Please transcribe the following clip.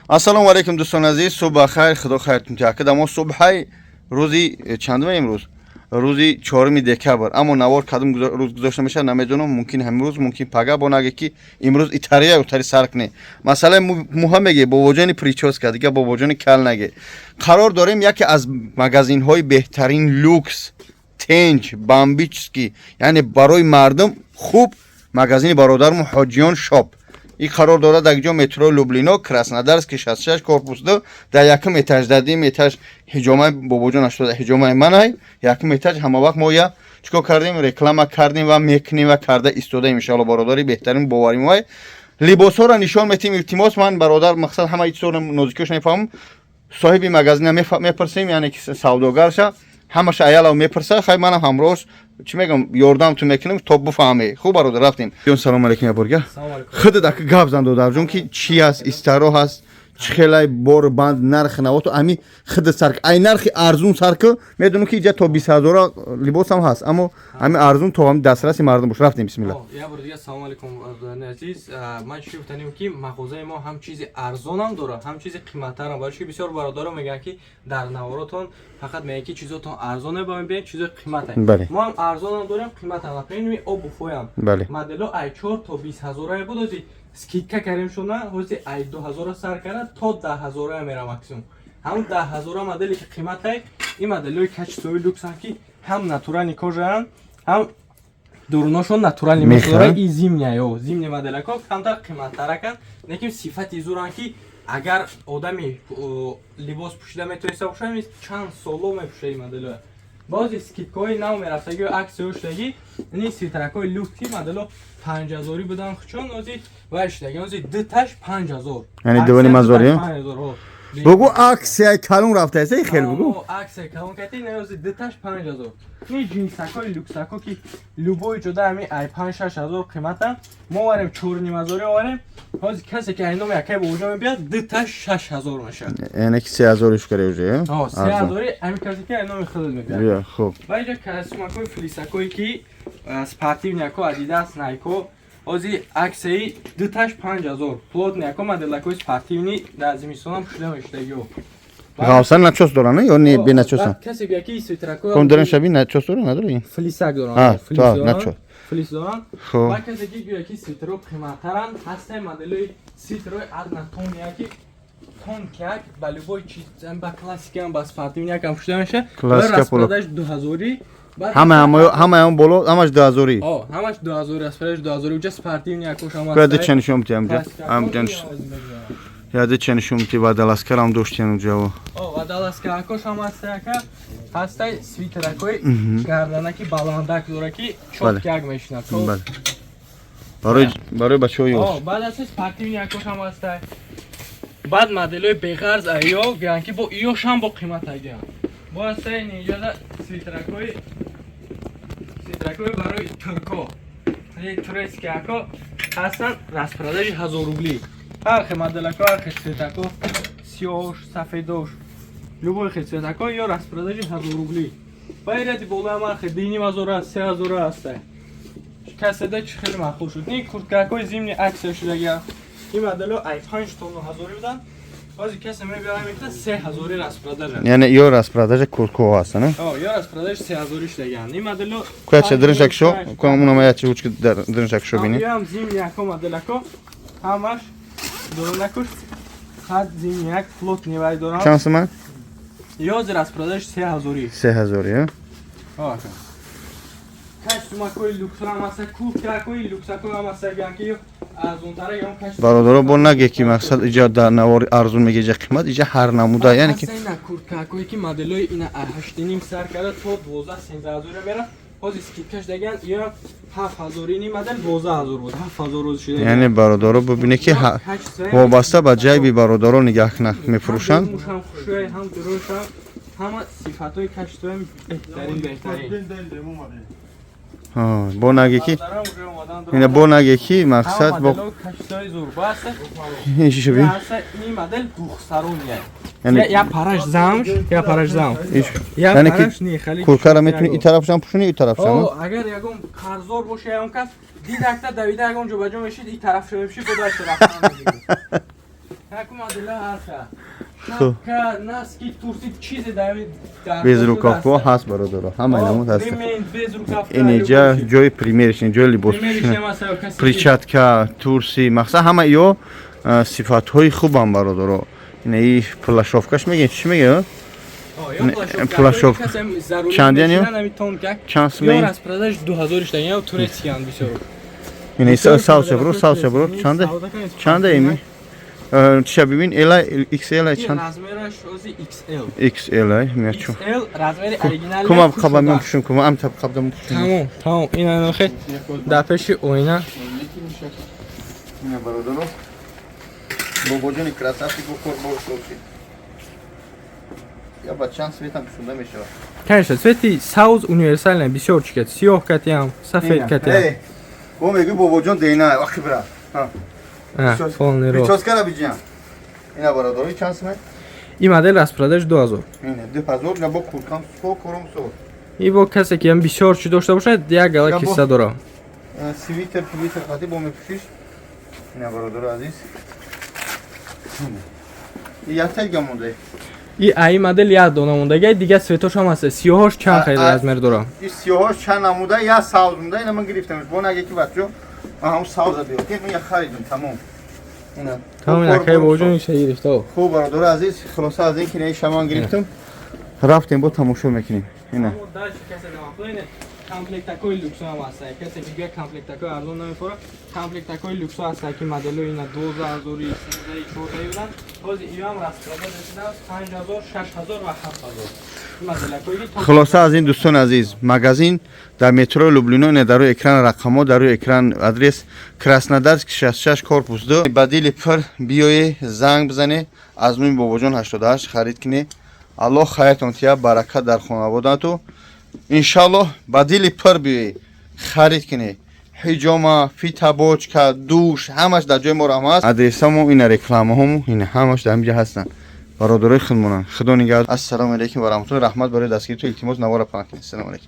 Ассалому алайкум, дӯстони азиз, субҳ бахайр, худо хайртун тиҳад. Мо субҳай рӯзи чандума имрӯз? Рӯзи 4 декабр. Аммо навор кадом рӯз гузошта мешавад, намедонам. Мумкин ҳамин рӯз, мумкин пага. Бо наге, ки имрӯз итария утари сар кунем. Масъалаи муҳа меге, бобоҷони прическа, дига бобоҷони кал наге. Қарор дорем яке аз магазинҳои беҳтарин, люкс, тенҷ, бомбический, яъне барои мардум хуб, магазини бародармон Ҳоҷиён Шоп. И қарор дорад дар ҷо метро Люблино, Краснодарский 66, корпус 2, дар якум этаж. Дар дим этаж ҳиҷомаи бобоҷон 80 ҳиҷомаи манай. Якум этаж ҳама вақт мо я чикор кардем, реклама кардем ва мекунем ва карда истодаем, иншоалло. Бародари беҳтарин, боварим вай либосҳоро нишон метиҳем. Илтимос, ман, бародар, мақсад ҳама чизҳоро нозикиёш мефаҳмам. Соҳиби магазина мепурсем, яъне ки савдогарша, ҳамаша аялав мепурса. Хай, манам ҳамроҳш, чӣ мегам, ёрдамтон мекунем, то буфаҳме. Хуб, бародар, рафтем. Салому алейкум, яборга. Худат ака гап зан, додарҷон, ки чӣ аст, истаро ҳаст, чӣ хелай бор банд, нархи навото ами худат сар, ай нархи арзун сар ку. Медонам, ки иҷа то 20 ҳазора либосам ҳаст, аммо ами арзун то ҳами дастраси мардум бош. Рафтем, бисмилла. Як бор дига салому алейкум, бародарони азиз. Ман чӣ гуфтанем, ки мағозаи мо ҳам чизи арзонам дорад, ҳам чизи қиматтарам, барои ки бисёр бародаро мегӯянд, ки дар наворотон фақат мегӯянд, ки чизотон арзоне, ба мебиён чизои қиммате. Мо ҳам арзонам дорем, қимматам. Например, обувь ҳоям модело ай 4 то 20 ҳазорае буд, ози скидка кардем шуна, ҳози ай 2 ҳазора сар карда то 10 ҳазорая мера максимум. Ҳамун 10 ҳазора модели ки қимматай, ин моделҳои качество и люксанд, ки ҳам натуральный кожа анд, ҳам дуруношон натуральный Меха? И зимняя, ё зимний моделако камтар қимматтараканд, лекин сифати зуранд, ки агар одами либос пӯшида метавониста бошад, чанд соло мепӯша ин модело. Бози скидка ҳои нав мерафтаги, аксияҳо шудаги. Ини свитеракҳои люкси модело 5 ҳазорӣ будан, чун ози вай шудаги, ози дуташ 5 ҳазор. Яъне дувани мазори? 5 ҳазор. Бугу, аксияи калон рафтааст, хел бугу. Аксия калон кати, ози дуташ 5 ҳазор. Ни ҷинсакҳои люксако, ки любой ҷода ҳами ай 5-6 ҳазор қиматан, мо оварем 4,5 ҳазорӣ оварем. Ҳозир касе ки айноми якай бобоҷо мебиёд, дуташ 6 ҳазор мешавад. Яъне ки 3 ҳазори шукаре уже. 3 ҳазори ҳами касе ки айноми худат мебиёд. Бия, хуб. Ва инҷа костюмакҳои, флисакҳое, ки спортивный яко, Адидас, Найко, ҳозир аксияи дуташ 5 ҳазор. Плотный яко, моделакҳои спортивный, дар зимистонам пӯшида мешудагиҳо. Ғавсан начос доранд ё не, бе начосан? Касе бия, ки свитерако Кондерен шаби начос дора, надора ин? Флисак доранд. Флис доранд, начос. Флис доранд. Хуб. Ва касе ки гӯя, ки свитеро қиматтаранд, ҳастаи моделҳои свитерои однотонный, ки тонкий, ба любой чиз, ба классикаам, ба спортивный якам пӯшида мешавад. Классика. Распродаж 2 ҳазорӣ. Ҳама ҳама боло, ҳамаш 2 ҳазорӣ. Ҳамаш 2 ҳазорӣ, распродаж 2 ҳазорӣ. Уҷа спортивный якош ҳам. Куяде ча нишон бити амҷа? Амҷа яде ча нишон бити, водолазка рам доштиян уҷаво. Водолазка акош ҳам ҳаста, яка ҳастай, свитеракои гарданаки баландак дора, ки чотяк мешинад. Барои бачаҳои ёш. Баъд аста спортивный якош ҳам ҳастай. Баъд моделҳои беғарз айё гӯянд, ки бо иёшам бо қимат агиям. Бо ҳастай инҷода свитеракои барои турко, турецкий ако ҳастанд, распродаж и 1000 рубли. Ҳар хел моделако, ҳар хел цвет ако, сиёҳош, сафедош, любой хел цвет ако ё распродаж и 1000 рубли. Ва иради болоям ҳар хел 2,5 ҳазора, 3 ҳазора ҳастай. Каседа чӣ хеле маъқул шуд. Ин курткакҳои зимний аксия шудагия. Ин моделҳо ай 5 то 9 ҳазорӣ буданд, ҳозир касе мебиёрад, мекунад 3 ҳазори распродаж а. Яъне ё распродаж а курткаҳо ҳастанд? Ё распродаж 3 ҳазорӣ шудагианд ин моделҳо. Куяча дриншакшо куамунама ячи ҳучки дриншакшо бини. Ям зимний яко моделако ҳамаш доронакуш хат зимний як плотный вай дорам. Чанд суман? Ёзи распродаж 3 ҳазорӣ. 3 ҳазорӣ? Костюмакои люксам ҳаста, курткакои люксако ҳам ҳаста, гӯянд ки арзонтара ё костюм. Бародаро, бо наге, ки мақсад иҷа дар навори арзун меге, иҷа қимат, иҷа ҳар намуда, яъне ки. Ина курткакое, ки моделҳои ина 8,5 сар карда то 12-13 ҳазор мера. Ҳозир скидка шудагиан, ё 7 ҳазор. Ини модел 12 ҳазор буд, 7 ҳазор рӯз шуда. Яъне, бародаро, бибине, ки вобаста ба ҷайби бародаро нигаҳ мефурӯшанд. Ҳам хушрӯй, ҳам дурушам, ҳама сифатҳои качество и беҳтарин, беҳтарин. Бо наге, ки ина, бо наге, ки мақсад бо ишби. Ин модел двухсторонняя, я параш замш, я параш замш. Яъне ки куркара метуни и тарафшам пӯшуни, и тарафшам. Агар ягон қарздор боша, ягон кас дидакта давида ягон ҷо ба ҷо мешид, и тараф мепӯши, бо дашт рафтан. Яку модела ҳарха. Хуб. Шапка, носки, турси, чизе дар Безрукавка ҳаст, бародаро, ҳамаи намуд ҳаст. Ремень, безрукавка. Инеҷа ҷои примерочный, ҷои либос. Примерочный масалан касе ки- Перчатка, турси, мақсад ҳама ё сифатҳои хубам, бародаро. Инаи плащёвка ш мегӯем, чӣ мегӯем? О, ё Не, плащёвка. Плащёвка. Касе зарури Чанд яъне? мешинан, ҳами тонкак. Чанд Ё сумей? распродаж 2000 шта, ё турецкий ан бисёр. Инаи савча бро, савча бро, чанде? Чанде ими? Чиша бибин, L, XL чанд? Размераш ози XL. XL ай, мечу. XL размери оригинал. Кума қаба мен пушум, кума ам таб қабда пушум. Тамом, тамом. Ин анохе дар пеши оина. Ина, бародаро. Бобоҷони красавчик бо кор бор шуд. Я ба чанд цвет ам пушунда мешавад. Конечно, цвети сауз универсальный, бисёр чикат, сиёҳ катиам, сафед катиам. Эй, бо мегӯй бобоҷон дейна, ахи бра. Ҳа. А, полный рост. Прическа ра биҷиям. Ина, бародаро, чанд сумай? Ин модел распродаж 2000. Ина 2000, ина бо курткам со корум со. И бо касе ки ам бисёр чӣ дошта бошад, як гала Я бо- кисса дора. Свитер, твитер хати бо мепӯшиш. Ина, бародаро азиз. Якта дига монда. И аи модел як дона мондага, дига цветош ҳам ҳаст. Сиёҳош чанд А- хеле а- размер дора. И сиёҳош чанд намуда, як савз монда, ина ман гирифтам. Бо наге ки бачо, ман ҳамун савза биё. Ки ман як харидам, тамом. Ина. Тамом, ина кай бобоҷон иша гирифта. Хуб, бародаро азиз, хулоса аз ин ки ина шаман гирифтам. Рафтем, бо тамошо мекунем. Ина. Комплектакои люксо ҳам ҳаст. Касе ки гӯяд комплектакои арзон намефурад, комплектакои люксо ҳаст, ки моделҳои ина 12 ҳазори, 13, 14 буданд. Ҳозир иам распродаж расидааст 5000, 6000 ва 7000. Ин моделакое ки Хулоса аз ин, дӯстони азиз, магазин дар метрои Люблино. Ина дар рӯи экран рақамҳо, дар рӯи экран адрес: Краснодарск, 66, корпус 2. Ба дили пир биёе, занг бизане, аз номи Бобоҷон 88 харид кунӣ. Аллоҳ хайртон тия, баракат дар хонаводату, иншаллоҳ. Ба дили пир биёе, харид кунӣ. Ҳиҷома, фитобочка, душ, ҳамаш дар ҷои мо раҳма аст. Адресамо ина, рекламаҳомо ина, ҳамаш дар ҳаминҷа ҳастанд. Бародарои худмонанд, худо нигаҳ. Ассалому алайкум ва раҳматуллоҳ. Раҳмат барои дастгиритон. Илтимос, навора паҳн кунед. Ассалому алайкум.